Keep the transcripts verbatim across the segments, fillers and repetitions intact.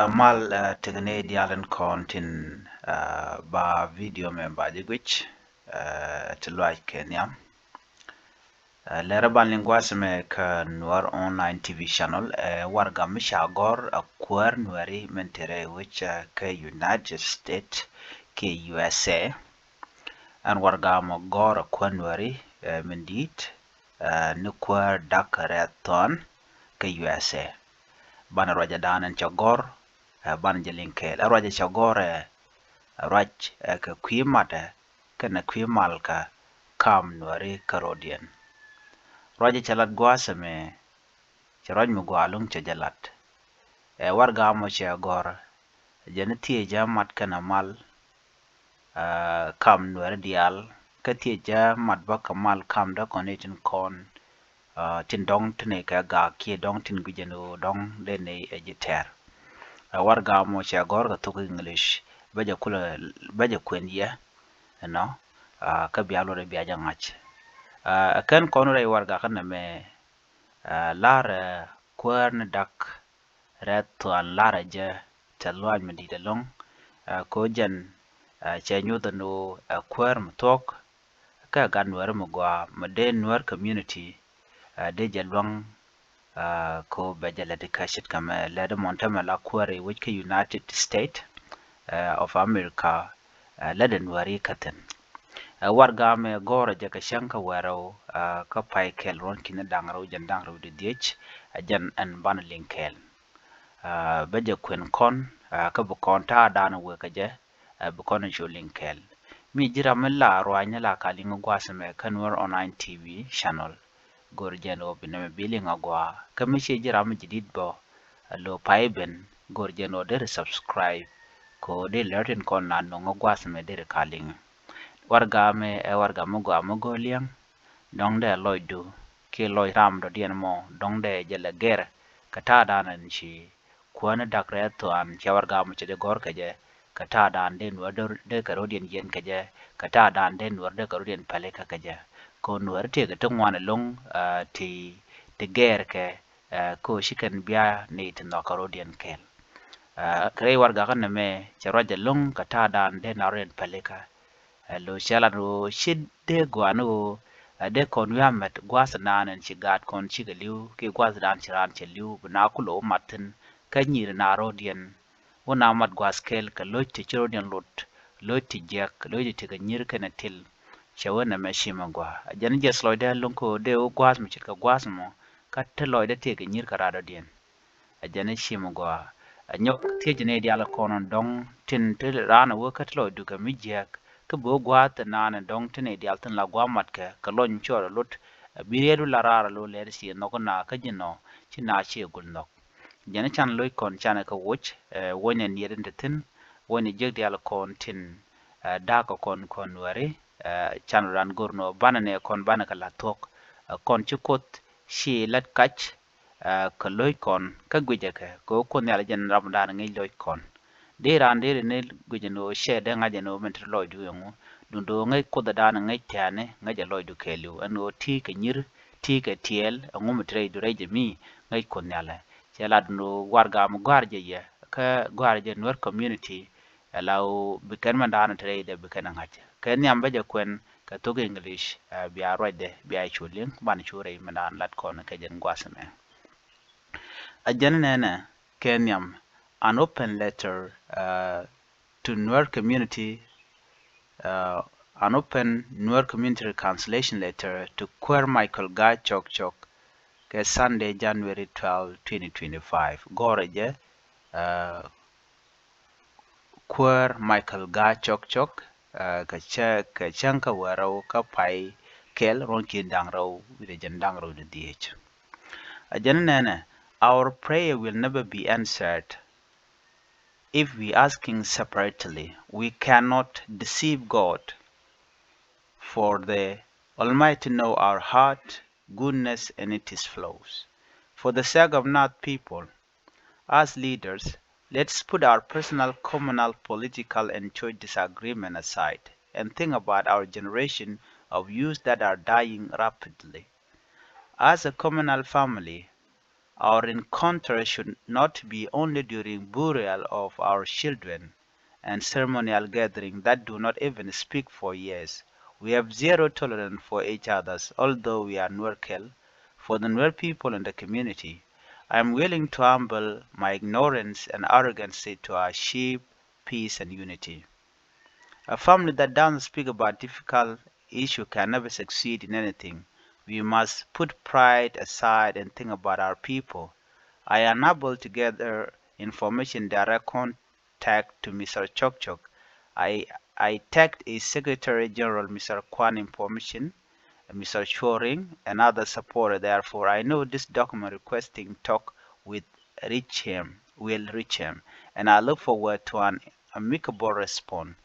Ɛ mal, ɛ, tekni diaal in kɔn tin, ɛ, ba video mɛ ba ji̱ guic, ɛ, ti luac kɛ nhiam. Ɛ, lɛrɛ ban liŋ gua̱a̱th mɛ kä Nuer Online T V channel, ɛ, warɛga mi ca gɔ̱r ɛ kuäär Nuɛri min te rɛy wec, ɛ, kä United States kiɛ U S A. Ɛn warɛga mɔ gɔ̱r ɛ kuäär Nuɛri, ɛ, min di̱i̱t, ɛ, ni kuäär Dak Rɛth Thuan kä U S A. Banɛ ruacɛ dan ɛn cɛ gɔ̱r, ɛ, banɛ jɛ liŋ kɛɛl. Ɛ ruacɛ cɛ gɔ̱r ɛ, ɛ ruac ɛ kɛ kui̱ matɛ kɛnɛ kui̱ mal kä kam Nuɛri kä rɔ̱diɛn. Ruacɛ cɛ lat gua̱a̱th ɛmɛ, cɛ ruac mi gɔaa ɛlɔ̱ŋ cɛ jɛ lat. Ɛ warɛga mɔ cɛ gɔ̱r, jɛn thiecä mat kɛnɛ mal, ɛ, kam Nuɛri diaal, kä thiecä mat bä kɛ mal kam dee kɔn i̱ tin kɔn, ɛ, tin dɔ̱ŋ tin i̱ kɛ gak kiɛ dɔ̱ŋ tin gui̱cɛ ni ɣöö dɔ̱ŋ dee ni ɛ ji̱ tɛr. Ɛ warɛga mɔ cɛ gɔ̱r kɛ thok English, bä jɛ kulɛ, bä jɛ kuɛn yɛ, you know, ɛ, kä bia luɔt ɛ bia jɛ ŋa̱c. Ɛ, ɛ kɛn kɔn rɛy warɛga kä nɛmɛ, ɛ, lar, ɛ, kuäär ni Dak Rɛth Thuan larɛ jɛ tɛth luaac mi di̱i̱t ɛlɔ̱ŋ, ɛ, ko jɛn, ɛ, cɛ nyuth ɛn ɣöö ɛ kuäär mi thuɔ̱k, kä ɛ gat Nuɛri mi gɔaa mi dee Nuer community, ɛ, dee jɛ luäŋ, ɛ, ko bɛ jɛ lɛt ikä ce̱tkɛ mɛ lɛt imɔn tämɛ la kuäär rɛy wec kä United States, ɛ, of America, ɛ, lät in Nuɛri kä thi̱n. Ɛ warɛga mɛ gɔ̱rä jɛ kɛ cäŋ kä wäl rɛw, ɛ, kä pay kɛl ruɔ̱n ki̱ni da̱ŋ rɛw jɛn da̱ŋ rɛw di dhiec, ɛ jɛn ɛn banɛ liŋ kɛɛl. Ɛ, bä jɛ kuɛn kɔn, ɛ, kä bi kɔn ta̱a̱ dan wek kɛ jɛ, ɛ, bi kɔn cu liŋ kɛɛl. Mi ji̱ ram mi la ruaacni la ka liŋ gua̱a̱th ɛmɛ kä Nuer Online T V channel. Go̱r jɛn ɣöö bi nɛmɛ bi liŋ agɔaa. Kä mi ciɛ ji̱ ram mi ji̱ di̱t bä, ɛ, lo̱ pay ben, go̱r jɛn ɣöö deri subscribe, kɛ ɣöö dee lɛr tin kɔn la nöŋ ɛ gua̱a̱th ɛmɛ deri ka liŋ. Warɛga mɛ ɛ warɛga mi gɔaa mi go̱o̱r liɛŋ, dɔ̱ŋ dee lɔcdu kiɛ lɔc ram dɔ̱diɛn mɔ, dɔ̱ŋ dee jɛ lɛ gɛr kɛ ta̱a̱ dan ɛn ci kuäär ni Dak Rɛth Thuan cɛ warɛga mɔ cɛ dee gɔ̱r kɛ jɛ, kɛ ta̱a̱ dan dee Nuɛr dee, dee kɛ rɔ̱diɛn yiɛn kɛ jɛ, kɛ ta̱a̱ dan dee Nuɛr dee kɛ rɔ̱diɛn pälikä kɛ jɛ. Kɛ ɣöö Nuɛr tëëkɛ ti ŋuan ɛlɔ̱ŋ, ɛ, ti, ti gɛɛrkɛ, ɛ, kɛ ɣöö ci kɛn bia ni ti nhɔk kɛ rɔ̱diɛn kɛɛl. Ɛ, kɛ rɛy warɛga kä nɛmɛ cɛ ruac ɛlɔ̱ŋ kɛ ta̱a̱ dan dee na rɔ̱diɛn pälikä. Ɛ, lo̱ cɛ lat ɣöö ci dee gɔaa ni ɣöö, ɛ, dee kɔn wi̱i̱ amɛt gua̱a̱th nan ɛn ci gaat kɔn cikɛ li̱w kiɛ gua̱a̱th dan ci raan cɛ li̱w bi na kulɛ wä mat thi̱n kä nyiri na rɔ̱diɛn. Wä na mat gua̱a̱th kɛl kɛ lo̱c ti ci rɔ̱diɛn lot, lo̱c ti jiäk, lo̱c ti tekɛ nyir kɛnɛ til. Cɛ wä nɛmɛ cim agɔaa. Ɛ jɛn jiɛth lɔcdä lo̱ŋ kä ɣöö dee wä gua̱a̱th mi ce̱tkɛ gua̱a̱th mɔ kä te lɔcdä tëëkɛ nyir kɛ raadɔ̱diɛn. Ɛ jɛn i̱ cim gɔaa. Ɛ nyɔk thiec ni diaal kɔn dɔ̱ŋ tin te raan ɛ wee kä te lɔcdu kɛ mi jiääk. Kä bi wä gua̱a̱th te naan ɛ dɔ̱ŋ tin i̱ diaal tin la gua̱a̱th matkɛ kɛ lɔny mi cɔɔr ɛ lot. Ɛ bi riɛɛdu la raar ɛ lo̱ lɛɛt ci nhɔk na kä ji̱ nɔ ci na ci gul nhɔk. Jɛn i̱ can loc kɔn canɛ kɛ woc, ɛ, wony ɛ niɛt in te thi̱n, wony ɛ jiäk diaal kɔn tin, ɛ, da̱a̱k kɛ kɔn kɔn Nuɛri, ɛ, can raan go̱r nɔ banɛ nɛ kɔn banɛ kɛ la̱th thuɔ̱k. Ɛ, kɔn ci Kuoth ci lät kac, ɛ, kɛ lo̱c kɔn kä guicɛ kɛ kɛ ɣöö Kuoth Nhial jɛn ram dan ŋäc lo̱c kɔn. Dee raan dee ri ni guicɛ ni ɣöö cɛ dee ŋa̱c ɛn ɣöö min te lɔcdu ɛŋu. Duundɛ ɣöö ŋäc Kuoth dan ŋäc tɛ̈ɛ̈ni ŋäc ɛ lɔcdu kɛɛliw ɛn ɣöö ti kɛ nyir, ti kɛ tiɛɛl, ɛŋu mi te rɛydu rɛy jɛ mi ŋäc Kuoth Nhial ɛ. Cɛ lat duundɛ ɣöö warɛga mi gɔ̱a̱r jɛ yɛ kä gɔ̱a̱r jɛ Nuer community. Ɛ la ɣöö bi kɛn mɛn daanɔ te rɛydɛ bi kɛn ɛ ŋa̱c. Kɛ nhiam bä jɛ kuɛn kɛ thok English, ɛ, bia ruacdɛ, bia cu liŋ, banɛ cu rɛy mɛn daan lat kɔn kɛ jɛn gua̱a̱th ɛmɛ. Ɛ jɛn nɛnɛ, kɛ nhiam, an open letter, ɛ, to Nuer community, ɛ, an open Nuer community reconciliation letter to Kuer Michael Gaa Chok Chok, kɛ Sunday, January twelve, twenty twenty-five. Gɔrɛ jɛ, ɛ, Kuäär Michael Gaa Cɔk Cɔk, ɛ, kɛ cä, kɛ cäŋ kä wäl rɛw kä pay kɛl ruɔ̱n ki̱n da̱ŋ rɛw wi̱cdɛ jiɛn da̱ŋ rɛw wi̱cdɛ dhieec. Ɛ jɛn nɛnɛ, our prayer will never be answered if we asking separately. We cannot deceive God, for the Almighty know our heart, goodness, and its flaws. For the sake of Nuer people, as leaders, let's put our personal, communal, political, and church disagreement aside and think about our generation of youth that are dying rapidly. As a communal family, Our encounter should not be only during burial of our children and ceremonial gathering that do not even speak for years. We have zero tolerance for each others, although we are Nuer Kel, for the Nuer people and the community. I am willing to humble my ignorance and arrogancy to achieve peace and unity. A family that doesn't speak about difficult issue can never succeed in anything. We must put pride aside and think about our people. I enable to gather information direct contact to Mister Chok Chok. I, I tagged his Secretary General, Mister Kwan Information, Mister Choring, and other supporter. Therefore, I know this document requesting talk with reach him, will reach him. And I look forward to an amicable response.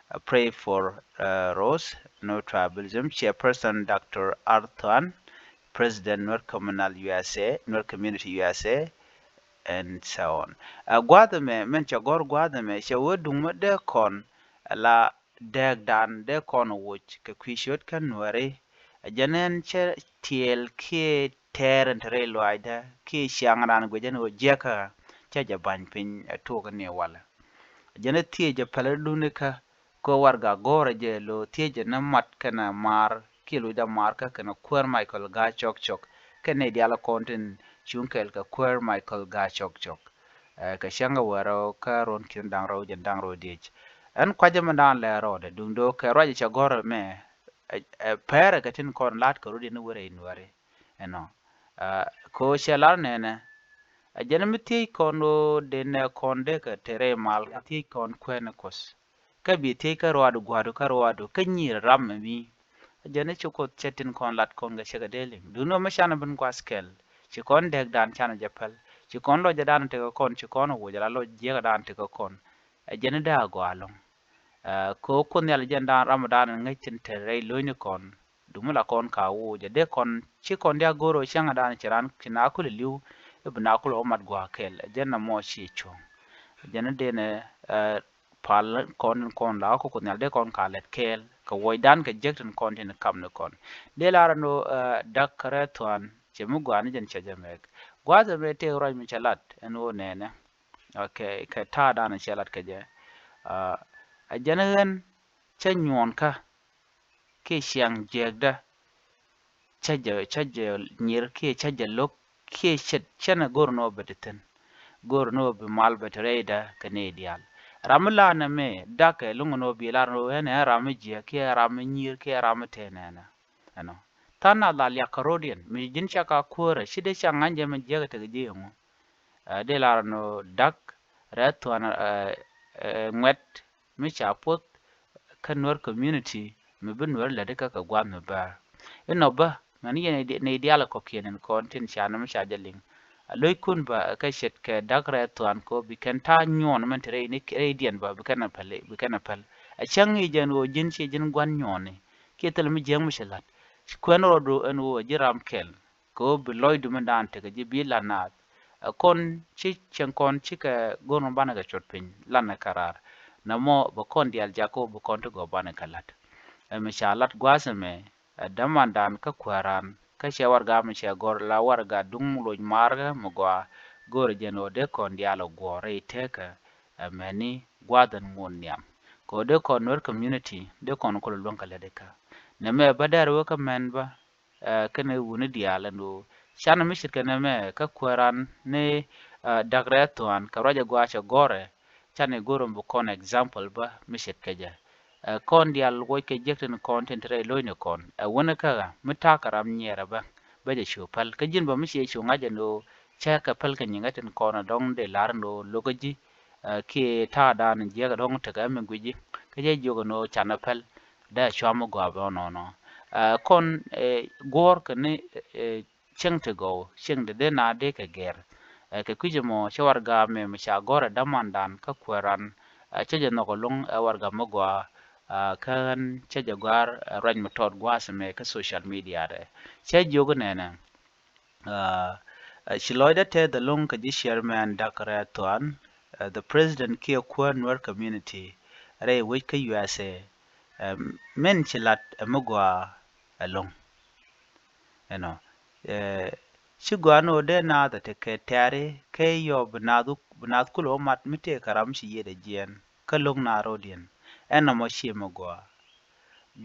Uh, pray for uh, Rose, no tribalism, Chairperson Doctor Arthur, President Nuer Communal U S A, Nuer Community U S A, and so on. Uh, gua̱a̱th ɛmɛ, mɛn cɛ gɔ̱r gua̱a̱th ɛmɛ, cɛ wee duŋ mi dee kɔn la dɛɛkdan dee kɔn wuc kɛ kui̱ ciöt kä Nuääri. Ɛ jɛn ɛn cä tiɛɛl kiɛ tɛɛr ɛn te rɛy lɔaacdä kiɛ ciaŋdan guic ɛn ɣöö jiäkä cä jɛ ba̱ny piny ɛ tuɔɔk ni walɛ. Ɛ jɛn ɛ thiec jɛ päl ɛ duni kä kɛ warɛga go̱o̱rɛ jɛ lo̱ thiec jɛ ni mat kɛnɛ maar kiɛ lucdä maar kä kɛnɛ kuäär Michael Gaa Cɔk Cɔk kɛnɛ diaal kɔn tin cuŋ kɛɛl kɛ kuäär Michael Gaa Cɔk Cɔk. Ɛ, kɛ cäŋ kɛ wärä kä ruɔ̱n ki̱n da̱ŋ rɛw jɛn da̱ŋ rɛw diec. Ɛn kuacä mi da̱a̱n lɛ rɔɔdɛ duŋ do̱ kɛ ruacɛ cɛ gɔ̱rä mɛ, ɛ, ɛ, pɛrɛ kɛ tin kɔn la̱t kɛ rɔ̱diɛn ni wärɛ in wärɛ. Ɛnɔ. Ɛ, kɛ ɣöö cɛ lar nɛnɛ. Ɛ jɛn mi thiec kɔn ɣöö denɛ kɔn dee kɛ te rɛy mal kɛ thiec kɔn kuɛn ni Kuɔth. Kä bi thiec kä ruaadu gua̱a̱du kä ruaadu kä nyir ram mi mi. Ɛ jɛn i̱ ci Kuoth cɛ tin kɔn lat kɔn kɛ cɛ kɛ dee liŋ. Duundɛ mi canɛ ben gua̱th kɛl. Ci kɔn dɛɛkdan canɛ jɛ päl. Ci kɔn lɔcdan tekɛ kɔn, ci kɔn wuɔc ala lɔc jiäkädan tekɛ kɔn. Ɛ jɛn i̱ dee a gɔaa ɛlɔ̱ŋ. Ɛ, kɛ ɣöö Kuoth Nhial jɛn daan ram dan ŋäc tin te rɛy lo̱cni kɔn. Duŋ mi la kɔn ka wuɔc ɛ dee kɔn ci kɔn diaal go̱o̱r ɣöö cäŋɛ dan ci raan ci na kulɛ li̱w. I̱ bi na kulɛ wä mat gua̱a̱ kɛl. Ɛ jɛn na mɔ ci cuɔ̱ŋ. Ɛ jɛn i̱ dee nɛ, ɛ, pal kɔn in kɔn la kä Kuoth Nhial dee kɔn ka lɛt kɛɛl kɛ wuɔcdan kɛ jek tin kɔn tin kam ni kɔn. Dee lar ɛn ɣöö, ɛ, Dak Rɛth Thuan cɛ mi gua̱a̱ ni jɛn cɛ jɛ mɛk. Gua̱a̱th ɛmɛ tëë ruac mi cɛ lat ɛn ɣöö nɛnɛ. Okay, kɛ ta̱a̱ dan cɛ lat kɛ jɛ. Ɛ, ɛ jɛn ɣän cä nyuɔɔnkä kiɛ ciaŋ jiäkdä. Cä jɛ, cä jɛ nyir kiɛ cä jɛ lo̱k kiɛ cɛ, cɛnɛ go̱r ni ɣöö bɛ ti thi̱n. Go̱r ni ɣöö bi mal bɛ ti rɛydä kɛ nɛy diaal. Ram mi la̱r nɛmɛ Dak ɛ lo̱ŋ ni ɣöö bi lar ni ɣöö ɛn ɛ ram mi jiäk kiɛ ram mi nyir kiɛ ram mi tëë nɛnɛ. Ɛnɔ. Tha̱a̱ŋ nath la liak kärɔ̱diɛn mi ji̱n ca ka kuäärä ci dee ca ŋa̱ny jɛ mi jiäk ɛ tekɛ ji̱ ɛŋu. Ɛ, dee lar ni ɣöö Dak Rɛth Thuan, ɛ, ɛ, ŋuɛt mi ca puɔth kä Nuer community mi bi Nuer lätdi kä kɛ gua̱a̱th mi bäär. Inɔ bä mɛn yɛn nɛy diaal kɔ̱kiɛn in kɔn tin ca nɔmɔ ca jɛ liŋ. A lo̱ckun bä kä ce̱tkɛ Dak Rɛth Thuan kɛ ɣöö bi kɛn ta̱a̱ nyuɔɔn mɛn te rɛy ni rɛydiɛn bä bi kɛn a päl, bi kɛn a päl. A cäŋ i̱ jɛn ɣöö ji̱n ciɛ ji̱n gua̱n nyuɔɔni kiɛ thil mi jiäk mi ci la̱t. Kuɛn rɔɔdu ɛn ɣöö ji̱ ram kɛl. Kɛ ɣöö bi lɔcdu mindan tekɛ ji̱ bi la̱t naath. Ɛ kɔn ci cieŋ kɔn cikɛ go̱r mi banɛ kɛ cuɔt piny lanɛ kɛ raar. Nɛmɔ bɛ kɔn diaal jak kä ɣöö bi kɔn ti gɔw banɛ kɛ la̱t. Ɛ mi ca lat gua̱a̱th ɛmɛ ɛ dämandan kä kuääran kä cɛ warɛga mi cɛ gɔ̱r la warɛga duŋ loc maarkä mi gɔaa. Go̱o̱rɛ jɛn ɣöö dee kɔn diaal ɛ guɔ̱ɔ̱r rɛy tekä. Ɛ mɛni gua̱a̱th ɛn ŋuɔ̱t nhiam. Kɛ ɣöö dee kɔn Nuer community dee kɔn kulɛ luäŋ kɛ lätdi kä. Nɛmɛ bä dɛr wee kä mɛn bä. Ɛ, kɛnɛ wuni diaal ɛn ɣöö canɛ mi ce̱tkɛ nɛmɛ kä kuääran ni, ɛ, Dak Rɛth Thuan kɛ ruac ɛ gɔaa cɛ gɔ̱rɛ. Canɛ go̱r ɛn bi kɔn example bä mi ce̱tkɛ jɛ. Ɛ, kɔn diaal wuɔckɛ jiäk tin kɔn tin te rɛy lo̱cni kɔn. Ɛ, wuni kä ɣä mi ta̱a̱ kɛ ram nyiɛɛrɛ bä. Bä jɛ cu päl. Kä ji̱n bä mi ciɛ cu ŋa̱c ɛn ɣöö cä kɛ päl kɛ nyiŋä tin kɔn ɛ dɔ̱ŋ dee la̱r ɛn ɣöö lo̱kä ji̱. Ɛ, kiɛ ta̱a̱ dan jiäk ɛ dɔ̱ŋ tekɛ mi gui̱ci. Kä jɛ jiök ɛn ɣöö canɛ päl. Dee cuam mi gɔaa bɛ nɔnɔ. Ɛ, kɔn, ɛ, guɔ̱ɔ̱r kɛ ni, ɛ, cieŋ ti gɔw, cieŋ ti dee na dee kɛ gɛr. Ɛ, kɛ kui̱c ɛmɔ cä warɛga mɛ mi ca gɔ̱r ɛ dämandan kä kuääran, ɛ, cä jɛ nhɔk ɛlɔ̱ŋ ɛ warɛga mi gɔaa, ɛ, kä ɣän cä jɛ gɔ̱a̱r ɛ ruac mi tɔt gua̱a̱th ɛmɛ kä social media dɛ. Cä jiök nɛnɛ. Ɛ, ɛ, ci lɔcdä tɛth ɛlɔ̱ŋ kɛ ji̱ chairman Dak Rɛth Thuan, ɛ, the president kiɛ kuäär Nuer community rɛy wec kä U S A, ɛ, min ci lat ɛ mi gɔaa ɛlɔ̱ŋ. Ɛnɔ, ɛ, Ci gɔaa ni ɣöö dee naath ɛ tekɛ tɛ̈ri kɛ yɔp bi naath wuk, bi naath kulɛ wä mat mi tëëkɛ ram ci yiëëdɛ jiɛɛn kä lo̱k naath rɔ̱diɛn. Ɛn nɔmɔ ciɛ mi gɔaa.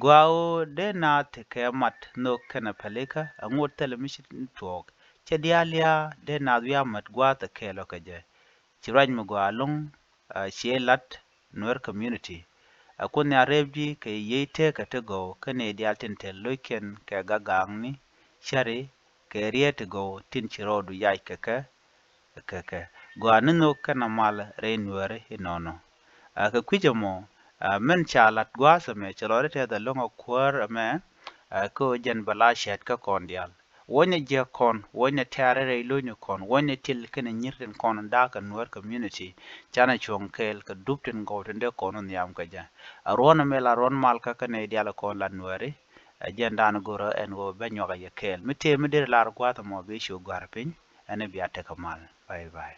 Gɔaa ɣöö dee naath tekɛ mat nhök kɛnɛ pälikä ɛ ŋot thilɛ mi ci tuɔɔk. Cɛ diaal lia̱a̱ dee naath wiaa mät gua̱a̱th ɛ kɛɛl ɔ kɛ jɛ. Ci ruac mi gɔaa ɛlɔ̱ŋ, a, ciɛ lat Nuer community. A Kuoth Nhial rɛp ji̱ kɛ yiey tëkä ti gɔw kä nɛy diaal tin te lo̱ckiɛn kɛ gagaŋni, cäri, kɛ riet ti gɔw tin ci rɔɔdu yac kɛ kɛ, kɛ kɛ. Gɔaa ni nhök kɛnɛ mal rɛy Nuääri inɔnɔ. A, kɛ kui̱c ɛmɔ, a, min ca lat gua̱a̱th ɛmɛ cɛ lɔri tɛth ɛlɔ̱ŋ a kuäär ɛmɛ, a, kä ɣöö jɛn bɛ la cɛɛt kä kɔn diaal. Wuɔ̱cnɛ jiäk kɔn, wuɔ̱cnɛ tɛ̈ri rɛy lo̱cni kɔn, wuɔ̱cnɛ til kɛnɛ nyi̱r tin kɔn da̱a̱k kɛ Nuer community. Canɛ cuɔ̱ŋ kɛɛl kɛ dup tin gɔw tin dee kɔn wä nhiam kɛ jɛ. A ruɔ̱n ɛmɛ la ruɔ̱n mal kä kä nɛy diaal kɔn la Nuääri. A jɛn da̱a̱n go̱rä ɛn ɣöö bɛ nyuak a yɛ kɛɛl. Mi tëë mi deri lar gua̱a̱th ɛmɔ bi cu gɔ̱a̱r piny, ɛn bia tekɛ mal. Bye bye.